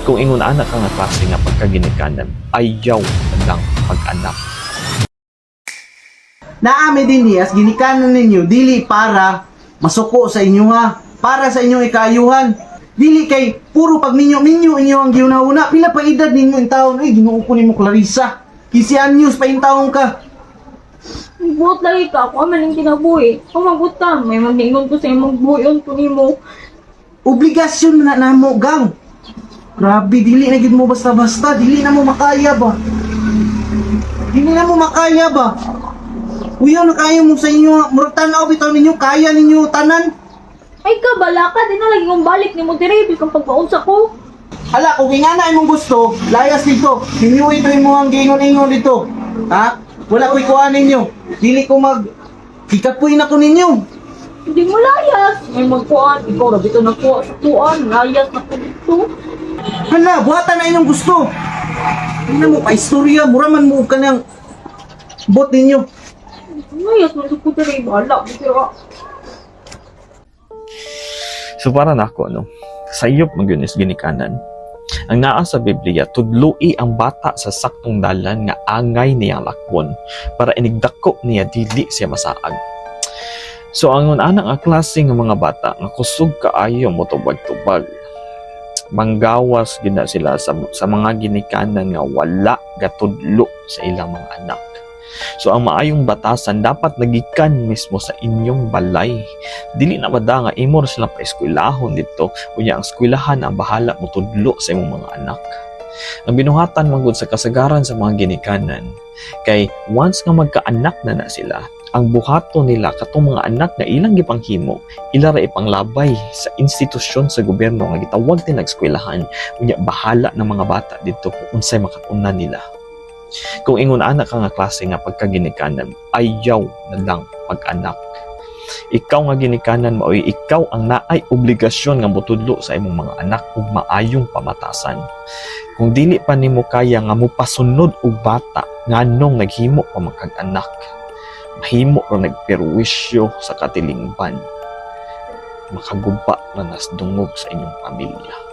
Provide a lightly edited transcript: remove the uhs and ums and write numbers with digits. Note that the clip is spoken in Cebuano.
Kung ingon ana ka nga klase nga pagkaginikanan, ayaw na lang pag-anak. Naa mi dinhi as ginikanan ninyo dili para masuko sa inyo ha, para sa inyong ikaayuhan. Dili kay puro pagminyo-minyo inyo ang gihuna-huna. Pila pa edad ninyo in taon? Uy, Ginoo ko nimo, Clarissa. 15 anyos pa in taon ka. Buot lagi ka, ako man ang kinabuhi. Kumagot ka, may mag-ingon ko sa imong buhion ko nimo. Obligasyon na namo, gang. Grabe, dili na gid mo basta-basta. Dili na mo makaya ba? Dili na mo makaya ba? Uyaw na kayo mo sa inyo. Murag tanaw bitaw ninyo. Kaya ninyo tanan. Ay ka, bala ka, di na lagi kong balik nimo diri, bisan pagpaunsa ko. Hala, kung ingana imong gusto, layas dito. Ninyo ito imong ang giingon-ingon dito. Ha? Wala ko'y kuha ninyo. Dili ko mag... Kikapuy na ko ninyo. Hindi mo layas. May magkuan, ikaw ra bitaw nagkuha sa kuan, layas na ko dito. Hala, buhatan na inyong gusto. Tingnan mo, pa-istorya. Mura man mo ka ng bot ninyo. Layas man sa ko diri, bahala ko dira. So para nako, no, sayop man gyud is ginikanan. Ang naa sa Biblia, tudloi ang bata sa saktong dalan nga angay niyang lakwon para inigdako niya dili siya masaag. So ang ana nga klase nga mga bata nga kusog kaayo motubag-tubag. Manggawas gid na sila sa mga ginikanan nga wala gatudlo sa ilang mga anak. So ang maayong batasan dapat nagikan mismo sa inyong balay. Dili na bada nga imo ra silang paeskwelahon dito, unya ang eskwelahan ang bahala motudlo sa imong mga anak. Ang binuhatan man gud sa kasagaran sa mga ginikanan kay once nga magkaanak na na sila, ang buhaton nila katong mga anak nga ilang gipanghimo, ila ra ipanglabay sa institusyon sa gobyerno nga gitawag nila eskwelahan, unya bahala ng mga bata didto kung unsay makatunan nila. Kung ingon ana ka nga klase nga pagkaginikanan, ayaw na lang pag-anak. Ikaw nga ginikanan, maoy ikaw ang naay obligasyon nga motudlo sa imong mga anak ug maayong pamatasan. Kung dili pa nimo kaya nga mopasunod og bata, nganong naghimo pa man kag anak? Mahimo ra nagperwisyo sa katilingban. Makaguba na nas dungog sa inyong pamilya.